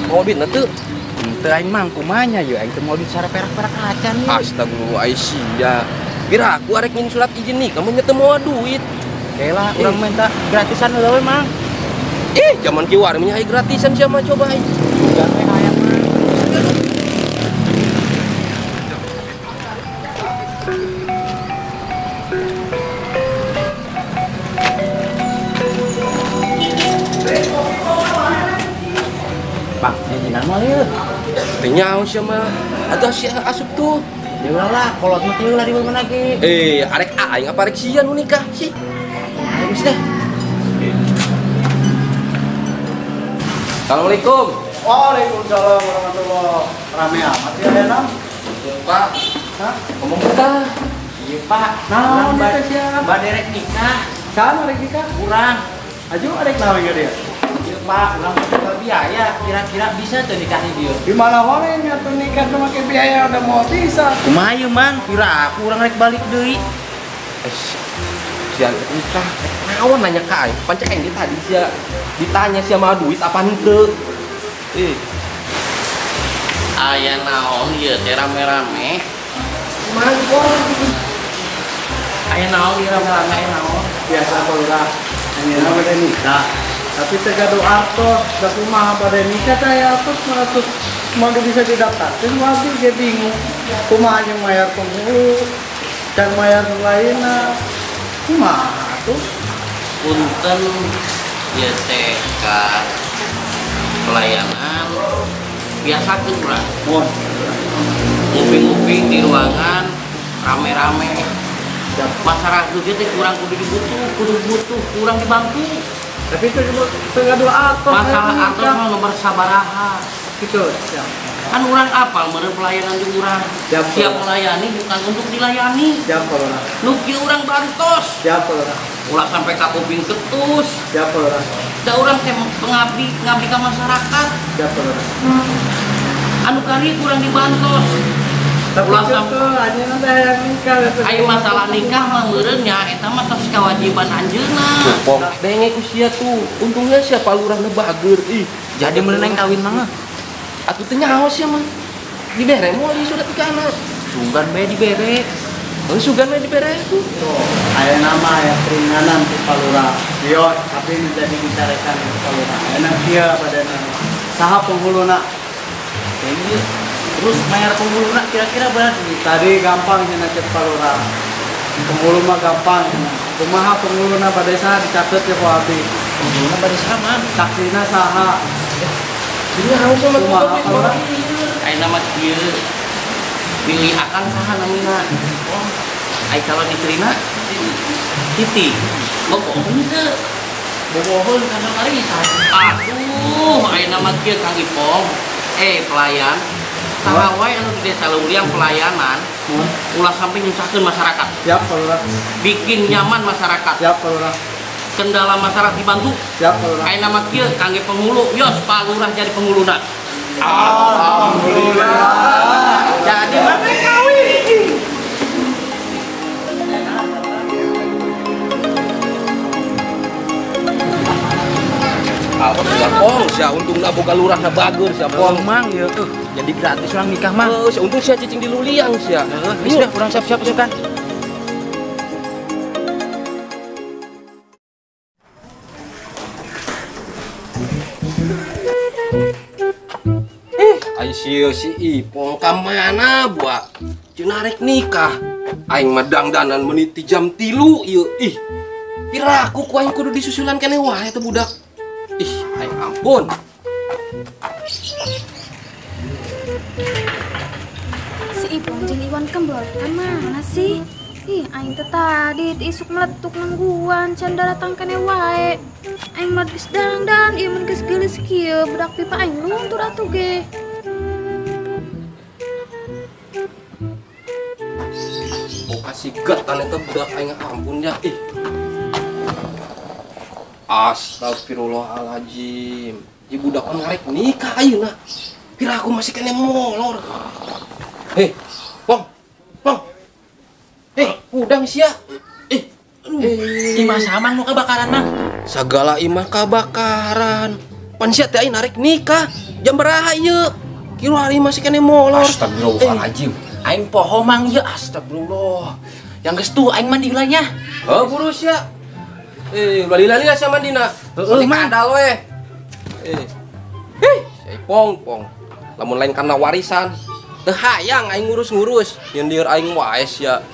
Mau duit na teu? Teu aing mang kumanya yeuh aing teu mau duit sare perak-perak acan yeuh. Astagfirullah sia. Pira aku arek ngin surat izin nikah mah nya teu moal duit. Kela urang minta gratisan heula we mang. Ih, zaman kieu warmi aya gratisan sia mah coba aing. Sugan we hayang mah. Pak, nyijinan mah ieu. Teu nyaho sia mah. Atuh sia asup tuh. Ya ulah lah, kolot mah teu lah di mana lagi. Arek aing apa arek sia nu nikah sih? Ayo geus deh. Assalamualaikum. Waalaikumsalam warahmatullahi. Rame amat ya enak. Pak. Hah? Ngomong kita. Iya, Pak. Naon teh sia? Bade rek nikah. Saha rek nikah? Urang. Aju arek naon ge dia? Iya, Pak, urang teh biaya kira-kira bisa tuh nikah di dieu. Di mana wae nya tuh nikah tuh make biaya udah mau bisa. Kumaha ieu, Mang? Kira aku urang rek balik deui. Sia nikah. Naon nanya ka aing? Pancek aing tadi sia ditanya sia mah duit apa henteu. Aya naon ieu teh rame-rame? Kumaha ieu? Aya naon ieu rame-rame aya naon? Biasa bae anjeunna bade nikah. Tapi teh gaduh artos, da kumaha bade nikah teh aya artos mah atuh moal bisa didaftarkeun moal ge bingung. Kumaha jeung mayar penghulu dan mayar nu lainna. Kumaha atuh? Punten ieu teh ka pelayanan biasakeun urang. Mun nguping-nguping di ruangan rame-rame. Masyarakat ge teh kurang kudu dibutuh, kudu butuh, kurang dibantu. Tapi itu teu gaduh artos. Masalah artos mah nomor sabaraha. Gitu, siap. Kan urang apal meureun pelayanan jeung urang. Siap melayani bukan untuk dilayani. Siap, Lurah. Nu kieu urang bantos. Siap, Lurah. Ulah sampai ka kuping ketus. Siap, Lurah. Da urang teh pengabdi, ngabdi ka masyarakat. Siap, Lurah. Anu kari kurang dibantos. Ulah sampai anjeunna teh hayang nikah. Ai masalah nikah mah meureun nya eta mah tos kewajiban anjeunna. Pok denge ku sia tuh. Untungnya sia Pak Lurahna bager ih. Jadi meureun aing kawin mah. Atuh teu nyaho sia mah. Dibere moal di surat nikahna. Sugan bae dibere. Heuh sugan bae dibere tuh. Tuh, aya nama aya keringanan ti Pak Lurah. Ieu tapi menjadi dicarekan ku Pak Lurah. Ayeuna kieu badana. Saha penghuluna? Ieu terus bayar penghuluna kira-kira berapa duit? Tadi gampang cenah cek Pak Lurah. Penghulu mah gampang cenah. Kumaha penghuluna bade saha dicatet ya ku abdi. Penghuluna bade saha mah? Saksina saha? Kumaha Pak Lurah? Ayeuna mah kieu. Pilih akang saha namina. Oh, ai calon istrina Siti. Bobohon teu? Bobohon kana barisan. Aduh, ayeuna mah kieu Kang Ipong. Pelayan saha wae anu di desa Leuwiliang pelayanan ulah sampai nyusahkeun masyarakat. Siap, Pak Lurah. Bikin nyaman masyarakat. Siap, Pak Lurah. Kendala masyarakat dibantu. Siap, Pak Lurah. Ayeuna mah kieu kangge penghulu, yos Pak Lurah jadi penghuluna. Alhamdulillah. Jadi mana kawin? Alhamdulillah, Pong, sia untungna boga lurahna bager sia Pong. Mang ieu jadi gratis urang nikah mang. Heuh, sia untung sia cicing di Luliang sia. Heeh, geus dah urang siap-siap asukan. Ai sia si Ipong ka mana buah? Cenah rek nikah. Aing mah dangdanan meniti jam 3 ieu. Ih. Piraku ku aing kudu disusulan keneh wae teh budak. Ih, aing ampun. Si Ipong jeung Iwan kembal ka mana sih? Ih, aing teh tadi isuk meletuk nungguan can daratang keneh wae. Aing mah geus dangdan ieu mun geus geulis kieu budak pipa aing luntur atuh ge. Oh, kasih getan eta budak aing ampun ya. Ih. Astagfirullahaladzim. Ieu budak mah ngarek nikah ayeuna. Pira aku masih kene molor. Hei, Pong. Pong. Udang sia. Imah samang nu kebakaran, Mang. Sagala imah kebakaran. Pan sia teh aing narek nikah. Jam beraha ieu? Kira hari masih kene molor. Astagfirullahaladzim. Aing poho mang ieu astagfirullah. Yang geus tuh aing mandi heula nya. Heuh burus ya. Ulah lila-lila sia mandina. Heueuh mah kadal we. Hih, si Ipong pong. Lamun lain karena warisan, teu hayang aing ngurus-ngurus. Nyendir aing wae sia.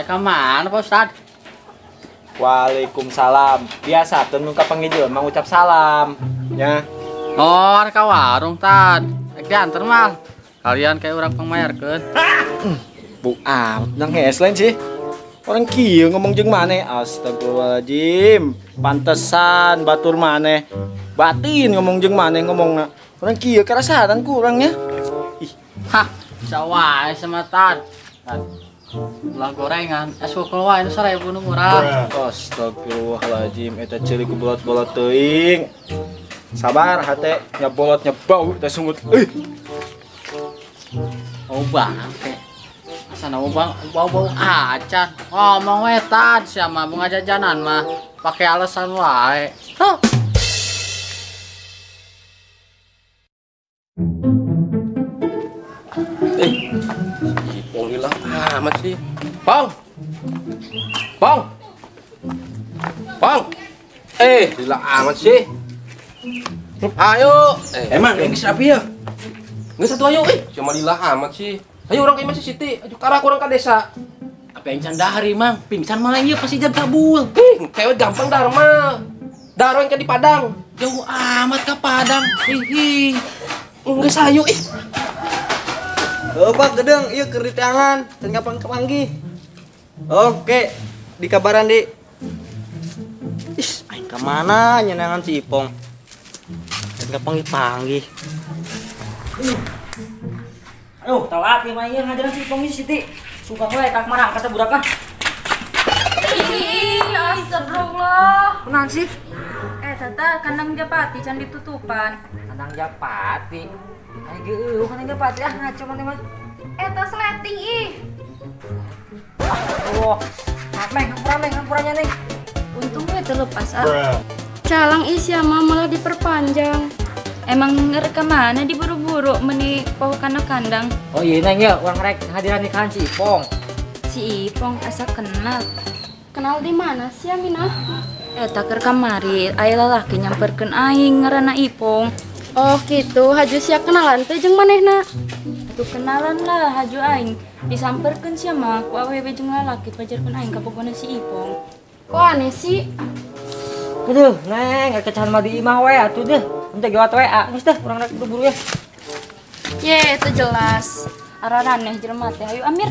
Ka mana Pak Ustad? Waalaikumsalam. Biasa teu nu ka panggil mengucap salam nya. Oh, ka warung tad. Rek dianter mah. Kalian kayak urang pangmayarkeun. Bu ah, nang hees lain sih. Orang kieu ngomong jeung maneh. Astagfirullahaladzim. Pantesan batur maneh. Batin ngomong jeung maneh ngomongna. Orang kieu karasaran ku urangnya. Ih, hah, bisa wae sama tad. Ulah gorengan, es kukul wae nu 1000 nu murah. Astagfirullahaladzim, eta ceuli ku bolot-bolot teuing. Sabar hate, nya bolotnya bau teh sungut. Euy. Oh bangke. Asana bau-bau acan. Ngomong we tad sia mah bunga jajanan mah pake alasan wae. Huh. Ipong hilang amat sih. Pong. Pong. Pong. Hilang amat sih. Ayo. Emang geus rapi ya? Geus atuh ayo cuma lila amat sih. Ayo urang ka imah si Siti, ayo karak urang ka desa. Apa yang can dahari mang? Pingsan malah ieu pasti jam kabul. Ih, kewe gampang dharma. Daro yang ke di Padang. Jauh amat ka Padang. Ih. Geus ayo ih. Oh Pak gedeng, ieu keur diteangan, can kapan kepanggih. Oke, dikabaran di. Ih, aing ka mana nyenangan si Ipong. Can kapanggih-panggih. Aduh, telat nih mah ieu ngajaran si Ipong si Siti. Suka we kak marah kata budak ah. Ih, astagfirullah. Kunaon sih? Tata kandang japati can ditutupan. Kandang japati. Ayo geueuh kandang japati ah ngaco maneh mah. Eta sleting ih. Oh, neng, hampura nya neng. Untung we terlepas ah. Calang ih sia mah malah diperpanjang. Emang ngerek mana diburu-buru meni poho kana kandang. Oh iya neng ya, urang rek hadiran nikahan si Ipong. Si Ipong asa kenal. Kenal di mana sih Aminah? Eta keur kamari aya lalaki nyamperkeun aing ngaranna Ipong. Oh gitu, haju sia kenalan teh jeung manehna. Atuh kenalan lah haju aing. Disamperkeun sia mah ku awewe jeung lalaki pajarkeun aing ka pogona si Ipong. Kok aneh sih? Aduh, neng, kecahan mah di imah we atuh deh. Henteu gewat WA, geus teh urang rek buru-buru ya. Ye, itu jelas. Araraneh jelema teh. Ayo Amir.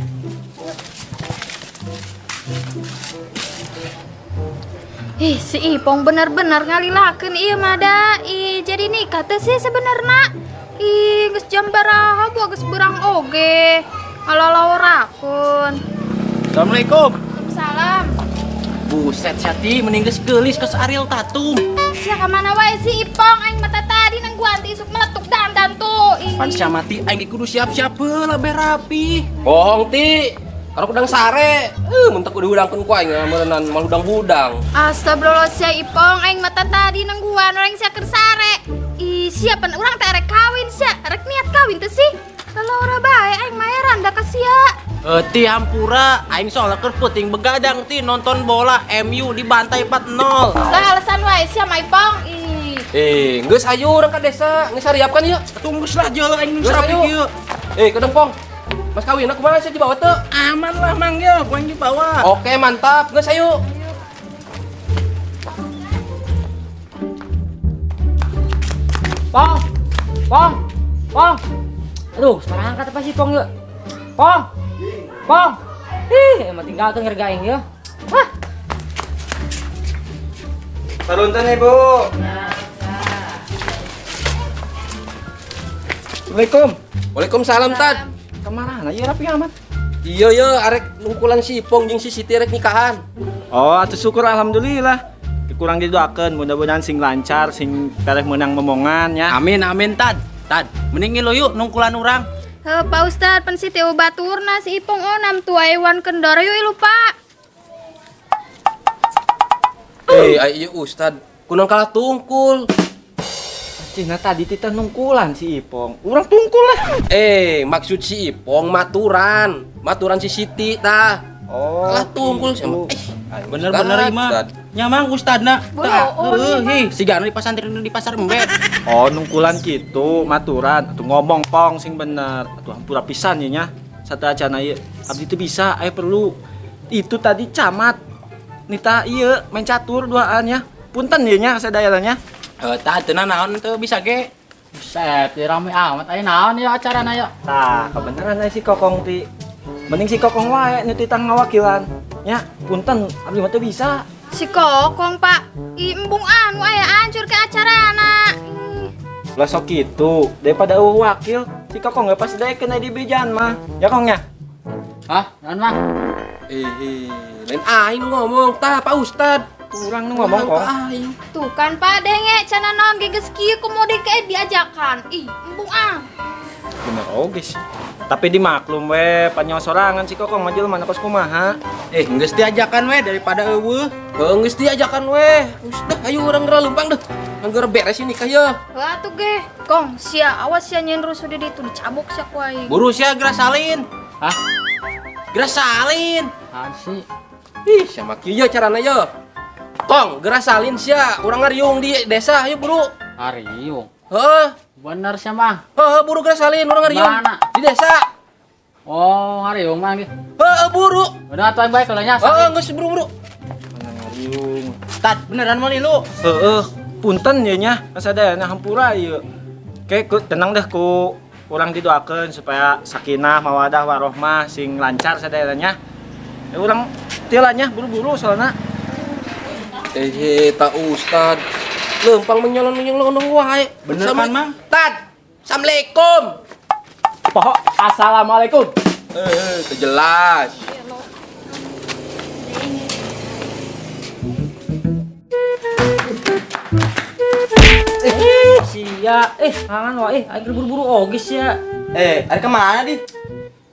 Ih, si Ipong bener-bener ngalilakeun ieu mah da. Ih, jadi nikah teh sih sebenarna. Ih, geus jam baraha buah geus beurang oge. Alalaorakeun. Assalamualaikum. Waalaikumsalam. Buset Sati, mending geus geulis kos Ariel Tatum. Sia ka mana wae si Ipong aing mata tadi nangguan ti isuk meletuk dandan tuh. Ih. Pan sia mati aing kudu siap-siap heula be rapi. Bohong ti. Karena udang sare, mun teu kudu hudangkeun ku aing meureunnan mal hudang-hudang. Astagfirullah sia Ipong aing mata tadi nangguan urang sia keur sare. Ih, sia pan urang teh rek kawin sia, rek niat kawin teh sih. Kalau ora bae aing mah heran da ka sia. Ti hampura aing soalna keur peuting begadang ti nonton bola MU dibantai 4-0. Lah alasan wae sia mah Ipong. Ih. Geus ayo urang ka desa, geus sariapkan ieu. Atuh geus lah jeuleuh aing geus rapi kieu. Kedeng Pong. Mas kawin aku mana sih dibawa tuh? Aman lah mang ya, gua yang dibawa. Oke mantap, geus ayo. Pong, Pong, Pong. Aduh, sekarang angkat apa sih Pong yuk? Pong, Pong. Ih, emang tinggalkan harga aing ya. Hah? Sarunten Ibu. Assalamualaikum. Waalaikumsalam Tad. Kemana? Iya rapi amat. Iya ya, arek nungkulan si Ipong jeung si Siti arek nikahan. Oh, atuh syukur alhamdulillah. Kurang didoakeun mudah-mudahan sing lancar, sing tereh menang memongan ya. Amin amin Tad. Tad, mending ngilu yuk nungkulan urang. Heuh Pak Ustad pan si teu baturna si Ipong onam tuh Iwan kendor yuk lupa. Eh ieu Ustad kunaon kalah tungkul. Cina tadi titah nungkulan si Ipong. Urang tungkul lah. Eh maksud si Ipong maturan. Maturan si Siti tah. Oh. Kalah tungkul sama. Bener-bener imah. Nyamang ustadna. Heuh, hi, sigana di pasantren di pasar embe. Oh, nungkulan gitu, maturan. Atuh ngomong pong sing bener. Atuh hampura pisan ye nya. Sateuacana ieu abdi teu bisa, aya perlu. Itu tadi camat. Nita ieu main catur duaan nya. Punten ieu nya sadayana nya. Heuh, tah teu naon teu bisa ge. Buset, rame amat aya naon ieu acarana ieu. Tah, kebeneran aya si Kokong ti. Mending si Kokong wae nu titah ngawakilan. Nya, punten abdi mah teu bisa. Si Kokong, Pak. Ih, embung anu aya hancur ke acarana. Lah sok kitu, daripada eueuh wakil, si Kokong ge pasti daekeun aya di bejan mah. Ya Kong nya? Hah, naon mah? Lain aing ngomong tah Pak Ustad. Urang nu ngomong kok. Tuh kan Pak denge cenah naon ge geus kieu komo deui ke diajakan. Ih, embung ah. Bener oge sih. Tapi dimaklum we, panyo sorangan si Kokong mah jelema kos kumaha. Geus diajakan we daripada eueuh. Heuh, geus diajakan we. Geus dah ayo urang geura leumpang deh. Geura beres ini nikah ye. Heuh atuh ge. Kong, sia awas sia nyen rusuh di ditu dicabok sia ku aing. Buru sia geura salin. Hah? Geura salin. Naon sih? Ih, sia mah kieu carana ye. Kong, geura salin sia, urang ngariung di desa ayo buru. Ngariung. Heuh. Bener sih mah. Heuh, buru geura salin urang ngariung. Mana? Di desa. Oh, ngariung mah ge. Heuh, buru. Udah atuh bae kalau nya. Heeh, geus buru-buru. Mana ngariung. Tad, beneran mau lu? Heeh, punten ye nya, sadayana hampura ieu. Ke tenang deh ku urang didoakeun supaya sakinah, mawadah, warohmah sing lancar sadayana nya. Ya urang teu nya buru-buru soalna. Ta Ustad. Lempang menyolong-menyolong wae. Bener kan, Mang? Tad. Assalamualaikum. Pokok assalamualaikum. Teu jelas. Sia, hangan wae, aing buru-buru oge sia. Ari kemana di?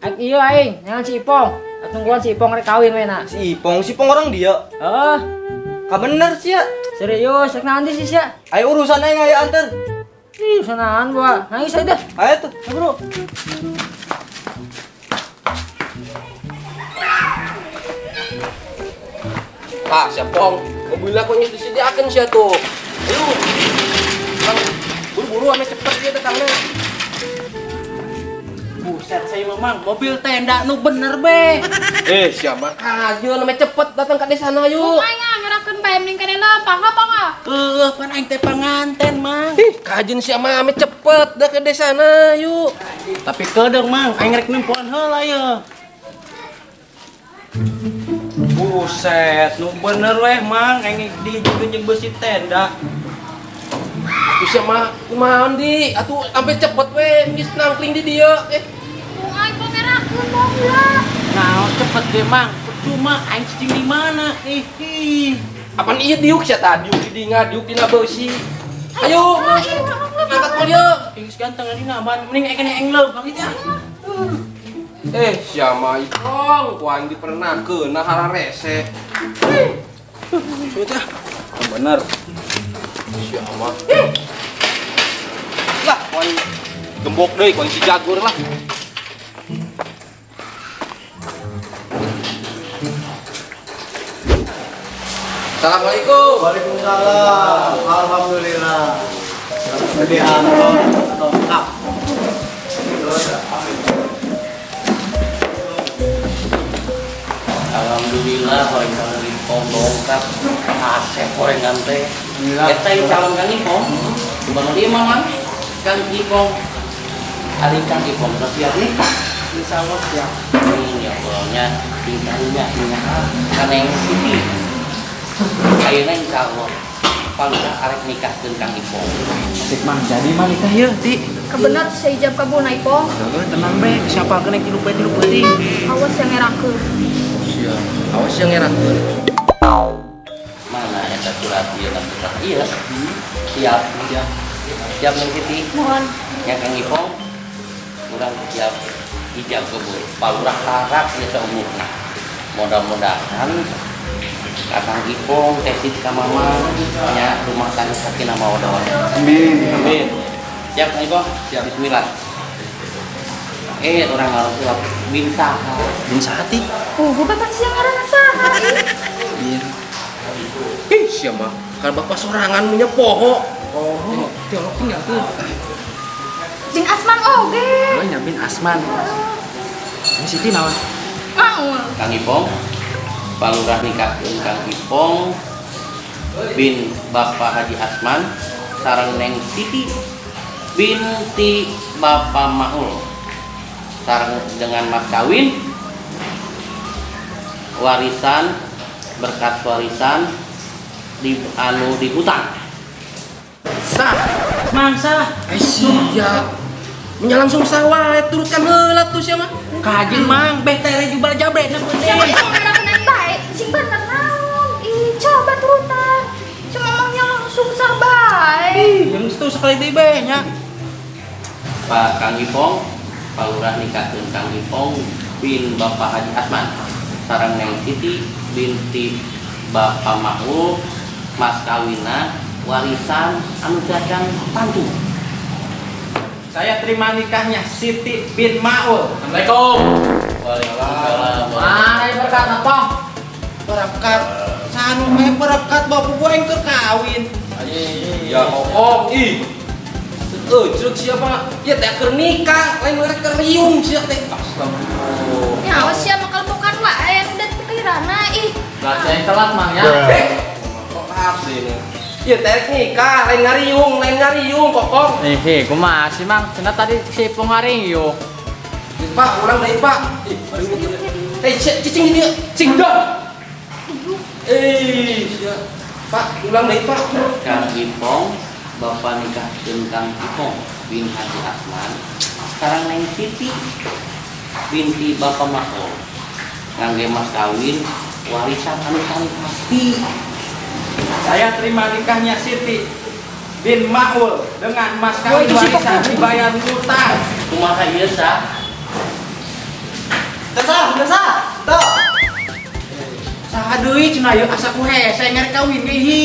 Aing ieu aing, nyangan si Ipong. Tungguan si Ipong rek kawin we na. Si Ipong orang dia. Heeh. Ka bener sia. Serius, rek naon sih sia? Ayo urusan aing ayo anter. Ih, urusan gua. Nangis aja dah. Ayo tuh, bro. Ah, siap Pong. Mobil aku yang disediakan sia tuh. Ayo. Bang, buru-buru ame cepet dia datangnya. Buset saya memang mobil tenda nu bener be. Siapa aja namanya cepet datang ke desa na yuk. Aing ngerakeun bae mending kana lempang apa mah. Heuh, pan aing teh panganten mang. Ih, kajen siapa ame cepet dah ke desa na yuk. Tapi kedeung mang, aing rek nempoan heula ye. Buset, nu bener weh mang, aing dihijikeun jeung beusi tenda. Atuh siapa kumaha di atuh sampai cepet we geus nangkling di dieu. Aing pangerakeun mobil. Nah, cepet deh mang. Percuma aing cicing di mana? Ih. Apaan ieu diuk sia tah? Diuk di dinga, diuk dina beusi. Ayo, angkat mobil ieu. Geus ganteng dina aman. Mending aing aing leumpang ieu. Siapa Ipong, ku aing dipernakeun nah hararese. Sudah. Bener. Siapa? Lah, ku aing gembok deui, ku aing si jagur lah. Assalamualaikum. Waalaikumsalam. Alhamdulillah. Jadi anton lengkap. Alhamdulillah horeng calon Ipong dongkap. Asep horengan teh. Eta ieu calon Kang Ipong. Kumaha ieu mah Mang? Kang Ipong. Ari Kang Ipong udah siap nikah. Insyaallah siap. Amin ya Allah nya tingkahnya ka Neng Siti. Ayeuna insyaallah palura arek nikahkeun Kang Ipong. Asik mah jadi mah nikah yeuh ti. Kebenar saya ijab kabul na Ipong. Heeh, tenang be, siapa kena 3 peuting. Awas yang ngerakeun. Siap. Awas yang ngerakeun. Mana eta surat ieu lan surat ieu? Siap, siap. Siap Neng Siti. Mohon. Nya Kang Ipong. Urang siap ijab kabul. Palurah karak ieu saumurna. Mudah-mudahan Kakang Ipong Teh Siti ka Mama nya rumah tangga sakinah mawaddah warahmah. Amin. Amin. Siap Kang Ipong? Siap. Bismillah. Orang harus siap bin saha. Bin saha ti? Oh, bapak sia ngaranna saha ih. Bin. Ih, sia mah kan bapak sorangan punya poho. Oh, tiolok tinggal tuh. Jeung Asman oge. Oh, nya bin Asman. Ini Siti naon? Maul. Kang Ipong, palurah nikahkeun Kang Ipong bin Bapak Haji Asman sareng Neng Siti binti Bapak Maul. Sareng dengan mas kawin warisan berkat warisan di anu di hutang. Sah, mangsa. Sia. Nya langsung sawah turutkan heula tuh sia mah. Kajin mang beh teh jubal jabre na penting. Sia bae, sing bener naon? Ih, coba turutan. Cuma mangnya langsung sah bae. Ih, yang itu sekali deui beh nya. Pak Kang Ipong, palurah nikahkeun Kang Ipong bin Bapak Haji Asman sareng Neng Siti binti Bapak Maul mas kawina warisan anu dagang tantu. Saya terima nikahnya Siti bin Maul. Assalamualaikum. Waalaikumsalam. Mana berkat apa? Berkat. Sanu meh berkat bapak gua yang keur kawin. Ya kokong ih. Jeruk siapa? Ya teh keur nikah, lain merek keur riung sia teh. Astagfirullah. Ya awas sia mah bukan wae udah pikirana ih. Berarti yang telat mang ya. Kok asli ini. Ya teh nikah, lain ngariung kokong. Ih, kumaha sih mang? Cenah tadi si Ipong ngariung. Pak, urang deui Pak. Ih, cicing di dieu. Cing dong. Sia. Pak, ulang deui Pak. Kang Ipong, Bapak nikahkeun Kang Ipong bin Haji Asman sekarang Neng Siti binti Bapak Maul ngangge mas kawin warisan anu paling pasti. Saya terima nikahnya Siti bin Maul dengan mas kawin warisan dibayar utang. Kumaha ieu sah? Teu sah. Teu. Saha deui cenah ieu asa ku hese ngarek kawin ge hi.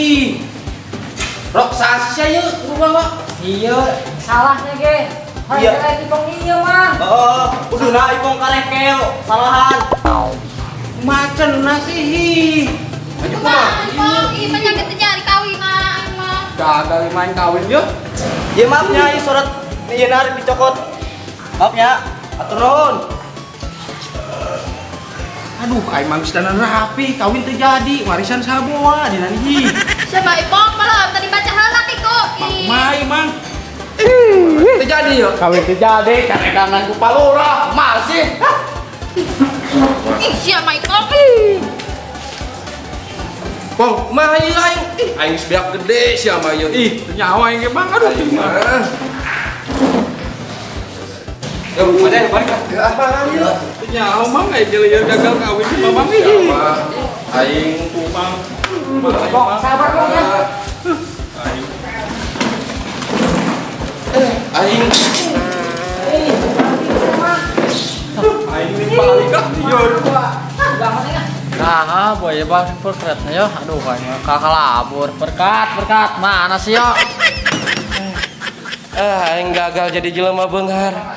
Rok sasya yeuh kumaha? Iya, salahnya ge. Iya. Ipong ieu mah. Heeh, kuduna Ipong karekel, salahan. Macenna sih hi. Kumaha Ipong, ieu mah nyagit teh nyari kawin mah. Gagal main kawin yeuh. Ieu maaf nya ieu surat ieu narik dicokot. Maaf nya, atur nuhun. Aduh, aing mah geus danan rapi, kawin teu jadi, warisan saboa dina hi. Siapa Ipong malah tadi baca heula kitu. Kumaha mang? Teu jadi yeuh. Kawin teu jadi, carekangan ku palurah, mal sih. Ih, siapa Ipong? Ih. Pong, kumaha ieu aing? Ih, aing geus beak gede sia mah ieu. Ih, teu nyawa aing ge mang, aduh aing mah. Ya, mana balik lah. Apaan ieu? Teu nyawa mang aing ieu gagal kawin si mamang ih. Aing kumang. Pong, sabar Pong ya. Aing. Aing. Aing ini balik ah, ieu. Nah, boy, bang berkatnya yo. Aduh, kayaknya kakak labur. Berkat, mana sih yo? Aing gagal jadi jelema beunghar.